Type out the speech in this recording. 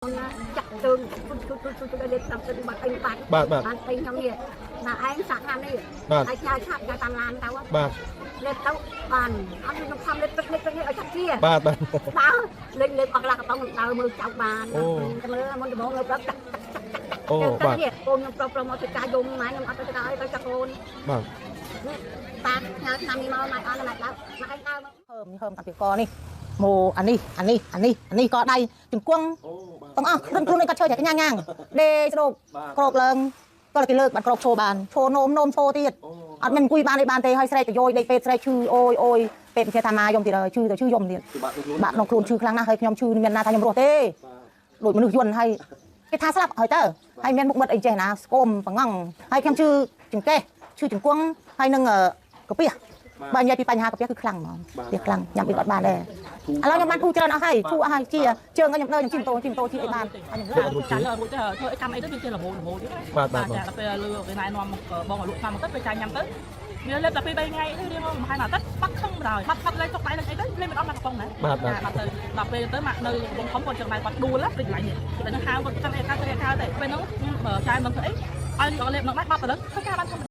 ចាក់ទើងជុតជុតជុតជុតលេបតាមទឹកបាត់អីបាត់ បាទបាទ បានអីខ្ញុំនេះណាឯងសាក់ខាងនេះ បាទ ហើយឆ្ងាយឆាប់ឆ្ងាយតាមឡានទៅ បាទ លេបទៅបានអត់ខ្ញុំខំលេបទឹកលេបទឹកនេះឲ្យឆាប់ជា បាទបាទ ដើរលេងលេបអស់កន្លះកំប៉ុងដើរមើលចៅបាន អូ តែមើលមុនដំបូងលើប្រាប់ចាក់ អូបាទ នេះកូនខ្ញុំប្រុសប្រុសមកធ្វើការយំម៉ែខ្ញុំអត់ទៅការអីទៅចាក់កូន បាទ នេះតាផ្ញើឆ្នាំនេះមកម៉ែអត់ម៉ែដើរម៉ែឯងដើរមក ហើមហើមតាំងពីកនេះមកអានេះអានេះអានេះអានេះកដៃជង្គង់ អូបាទ ទាំងអស់ខ្លួនខ្លួននេះគាត់ឈើតែញ៉ាងញ៉ាងដេស្រូប បាទ ក្របឡើងក៏គេលើកបានក្របឈោបានឈោនោមនោមឈោទៀត អូ អត់មានអង្គុយបានអីបានទេហើយស្រែកទៅយយដេកពេទ្យស្រែកឈឺអូយអូយពេទ្យគេថាមកយំទៀតហើយឈឺទៅឈឺយំទៀត គឺបាក់ខ្លួន បាក់ក្នុងខ្លួនឈឺខ្លាំងណាស់ហើយខ្ញុំឈឺមានណាថាខ្ញុំរស់ទេ បាទ ដូចមនុស្សយន្តហើយគេថាស្លាប់ហើយទៅហើយមានមុខមិត្តអីចេះណាស្គមប្រងងហើយខ្ញុំឈឺចង្កេះឈឺជង្គង់ហើយនឹងកាពះបើនិយាយពីបញ្ហាកាពះគឺខ្លាំងហ្មងវាខ្លាំងញ៉ាំអីក៏អត់បានដែរ ឥឡូវខ្ញុំបានធូរច្រើនអស់ហើយធូរអស់ហើយជាជើងខ្ញុំដើរខ្ញុំជិះម៉ូតូជិះម៉ូតូជិះអីបានហើយខ្ញុំឡើង ចាលើរួចទៅធ្វើអីកម្មអីទៅវាចេះរហូតរហូតទៀត បាទបាទបាទ ចាដល់ពេលលឺគេណែនាំបងឲ្យលក់តាមទៅពេលចាញ់ញ៉ាំទៅវាលេបតែពី3ថ្ងៃទៅរៀងមួយហើយមកទឹកបាត់ខឹងបណ្ដោយបាត់បាត់លេងទុកដៃលេងអីទៅលេងមិនអត់មកកំប៉ុងណា បាទបាទ បាត់ទៅដល់ពេលទៅមកនៅកំពង់ធំគាត់ចឹងដែរគាត់ដួលណាដូចកន្លែងនេះគាត់នឹងហៅគាត់ចឹងអីកើតទៅកើតទៅពេលហ្នឹងចាយមិនធ្វើអីឲ្យលេបនឹងបាត់បាត់ទៅធ្វើការបានធម្ម